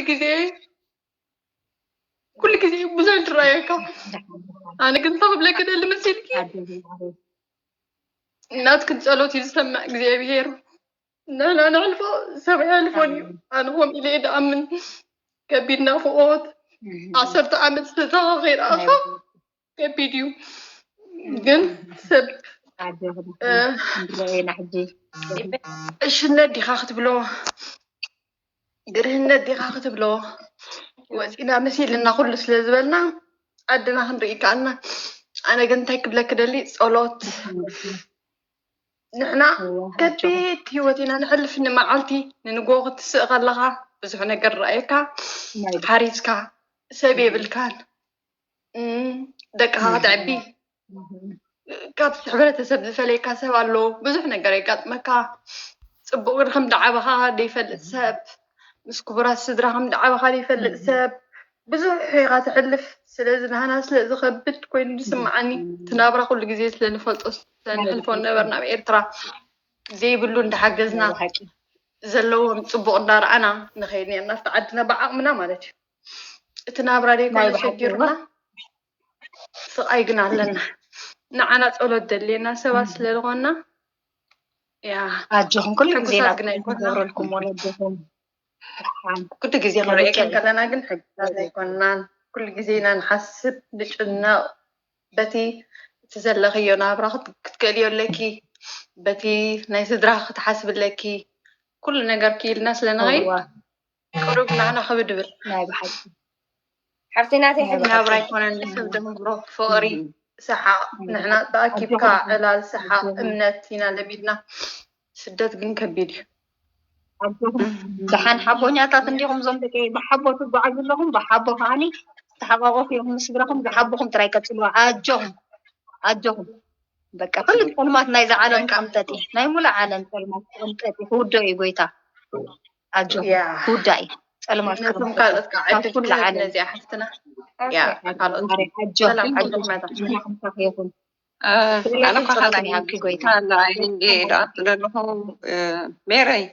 ግዜ ኩሉ ግዜ ብዙሕ ትረኣየካ። ኣነ ግን እንታይ ክብለኪ ደሊ መሲልኪ፣ ናትክን ጸሎት እዩ ዝሰምዕ እግዚኣብሄር። ንሕና ንሕልፎ ሰብ ኣይሕልፎን እዩ። ኣነ ከምኡ ኢለ እየ ድኣምን። ከቢድ ናፍቖት፣ ዓሰርተ ዓመት ስድራኻ ከይረኣኻ ከቢድ እዩ። ግን ሰብ ኣጆኺ ንረኣየና ሕጂ። ዕሽነት ዲኻ ክትብሎ፣ ግርህነት ዲኻ ክትብሎ ወፂና መሲልና ኩሉ ስለ ዝበልና ዓድና ክንርኢ ከኣልና። ኣነ ግን እንታይ ክብለኪ ደሊ፣ ጸሎት ንሕና ከቢድ ህይወት ኢና ንሕልፍ። ንመዓልቲ ንንጎ ክትስእ ከለኻ ብዙሕ ነገር ረኣየካ፣ ሓሪስካ ሰብ የብልካን፣ ደቅኻ ከተዕቢ ካብ ሕብረተሰብ ዝፈለየካ ሰብ ኣሎ። ብዙሕ ነገር የጋጥመካ። ፅቡቅ ግን ከም ደዓበኻ ዘይፈልጥ ሰብ፣ ምስ ክቡራት ስድራ ከም ደዓበኻ ዘይፈልጥ ሰብ ብዙሕ ኢኻ ትሕልፍ። ስለዚ ንሃና ስለ ዝኸብድ ኮይኑ ዝስምዓኒ፣ እቲ ናብራ ኩሉ ግዜ ስለ ንፈልጦ ስለ ንሕልፎ ነበርና ኣብ ኤርትራ ዘይብሉ እንዳሓገዝና ዘለዎም ፅቡቅ እንዳረኣና ንኸይድ ነርና ኣብቲ ዓድና ብዓቕምና ማለት እዩ። እቲ ናብራ ደይኮነ ሸጊሩና ስቓይ ግን ኣለና። ንዓና ጸሎት ደልየና ሰባት ስለ ዝኾንና ያ ኣጆኹም ኩሉ ግዜ ሕጉሳት ናብ ግን ኣይኮንና። ክገብረልኩም ወለድኹም። ኩሉ ግዜ ክንርእየክን ከለና ግን ሕጉሳት ኣይኮንናን። ኩሉ ግዜ ኢና ንሓስብ ንጭነቕ። በቲ እቲ ዘለኽዮ ናብራ ክት- ክትክእልዮ ኣለኪ። በቲ ናይ ስድራ ክትሓስብ ኣለኪ። ኩሉ ነገር ክኢልና ስለ ንኸይድ እዋ ቅሩብ ንዓና ክብድ ይብል። ናይ ብሓቂ ሓፍቲ ናተይ ሕጂ ናብራ ኣይኮነን ሰብ ደንብሮ ፍቕሪ ሰሓቕ ንሕና ተኣኪብካ ዕላል ሰሓቕ እምነት ኢና ለሚድና። ስደት ግን ከቢድ እዩ። ደሓን ሓቦኛታት እንዲኹም እዞም ደቂ ብሓቦ ትጓዓዙ ኣለኹም ብሓቦ ከዓኒ ተሓቋቆፉ ኢኹም ምስ ስድራኹም ብሓቦኹም ጥራይ ቀፅልዋ ኣጆኹም ኣጆኹም በቃ ኩሉ ፀልማት ናይዛ ዓለም ከምጠጢ ናይ ሙሉእ ዓለም ፀልማት ከምጠጢ ክውዶ እዩ ጎይታ ኣጆኹም ያ ክውዳእ እዩ ፀልማት ነቶም ከምጠጢ ካልኦት ከዓ ካብ ዕድል ኩሉ ክህብ ዓለም ነዚኣ ሓፍትና ያ ካልኦት ማዕረይ ኣጆኹም ሰላም ዓጆኹም መታ ይኹን ኣነ እኳ ጸሎት ካልኣይ ይሃብኪ ጎይታ ካልኣይ እንጌ ደኣ ዘለኹ ሜረይ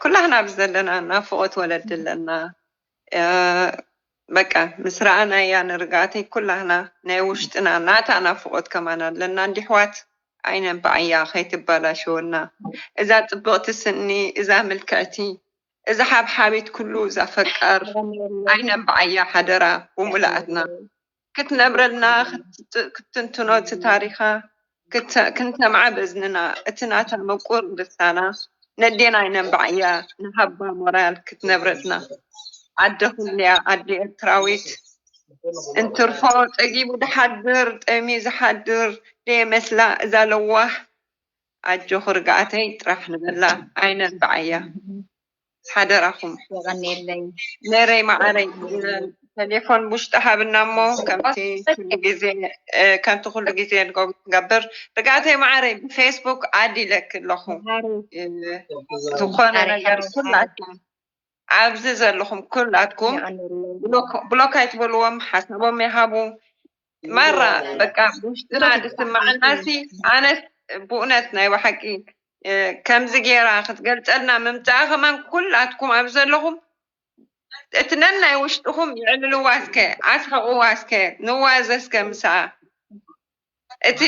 ኩላህና ብዘለና ናፍቆት ወለዲ ኣለና። በቃ ምስ ረኣናያ ንርግኣተይ ኩላህና ናይ ውሽጥና ናታ ናፍቆት ከማን ኣለና እንዲ ኣሕዋት ኣይነንብዓያ ከይትበላሸወና። እዛ ጽብቕቲ ስኒ እዛ ምልክዕቲ እዛ ሓብሓቢት ኩሉ እዛ ፈቃር ኣይነንብዓያ ሓደራ ብሙሉኣትና ክትነብረልና ክትትንትኖ እቲ ታሪኻ ክንሰምዓ በዝንና እቲ ናታ ምቁር ልሳና ነዴና ኣይነንብዓያ ንሃባ ሞራል ክትነብረልና ዓደ ኩልያ ዓዲ ኤርትራዊት እንትርፎ ጸጊቡ ዝሓድር ጠምዩ ዝሓድር ደየመስላ እዛ ለዋህ ኣጆኺ ርግኣተይ ጥራሕ ንበላ ኣይነንብዓያ ሓደራኹም የቐንየለይ ሜረይ መዓረይ ተሌፎን ውሽጢ ሃብና እሞ ከምቲ ኩሉ ግዜ ከምቲ ኩሉ ግዜ ንገብር ርግኣተይ መዓረይ ብፌስቡክ ኣድ ኢለኪ ኣለኹ ዝኾነ ነገር ኩላትኩም ኣብዚ ዘለኹም ኩላትኩም ብሎክ ኣይትበልዎም ሓሳቦም ይሃቡ ማራ በቃ ውሽጥና ዝስምዓናሲ ኣነስ ብእውነት ናይ ብሓቂ ከምዚ ገይራ ክትገልፀልና ምምፃኣ ከማን ኩላትኩም ኣብ ዘለኹም እቲ ነናይ ውሽጥኹም የዕልልዋ እስከ ኣስሕቕዋ እስከ ንዋዘ እስከ ምሳኣ እቲ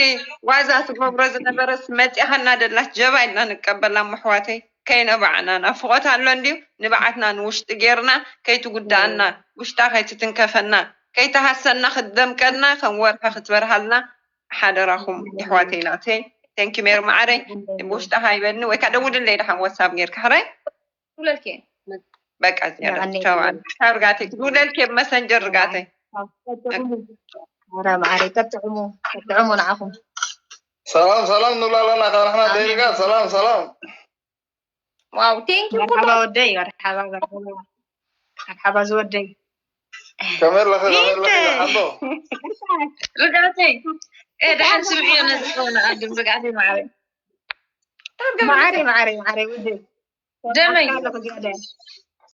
ዋዛ ትገብሮ ዝነበረስ መፂኣኻና ደላስ ጀባ ኢልና ንቀበላ እሞ ኣሕዋተይ ከይነባዕና ናፍቖት ኣሎ እንድዩ ንብዓትና ንውሽጢ ጌርና ከይትጉዳኣና ውሽጣ ከይትትንከፈና ከይትሃሰና ክትደምቀልና ከም ወርሒ ክትበርሃልና ሓደራኹም የሕዋተይ ናተይ thank you ሜሪ መዓረይ ውሽጣ ሃይበኒ ወይ ከዓ ደውልለይ ደሓን ዋትሳፕ ጌርካ ሕራይ ትብለልኪ በቃ ዝያዳ ቻው ኣነ ቻው ርጋተይ ትብለልኪ ብ መሰንጀር ርጋተይ ረ መዓረይ ቀጥዕሙ ቀጥዕሙ ንዓኹም ሰላም ሰላም ንብላ ኣለና ካብ ንሕና ደይርጋ ሰላም ሰላም ዋው thank you ኩሉ መርሓባ ወደይ መርሓባ መርሓባ መርሓባ ዝወደይ ከመይ ኣለኺ ከመይ ኣለኺ ሓንዶ ርጋተይ ደሓን ስምዕዮ ነዚ ከውን ኣድም ርጋተይ ማዕረይ መዓረይ መዓረይ መዓረይ ወደይ ደመይ ኣለኹ ዝያዳ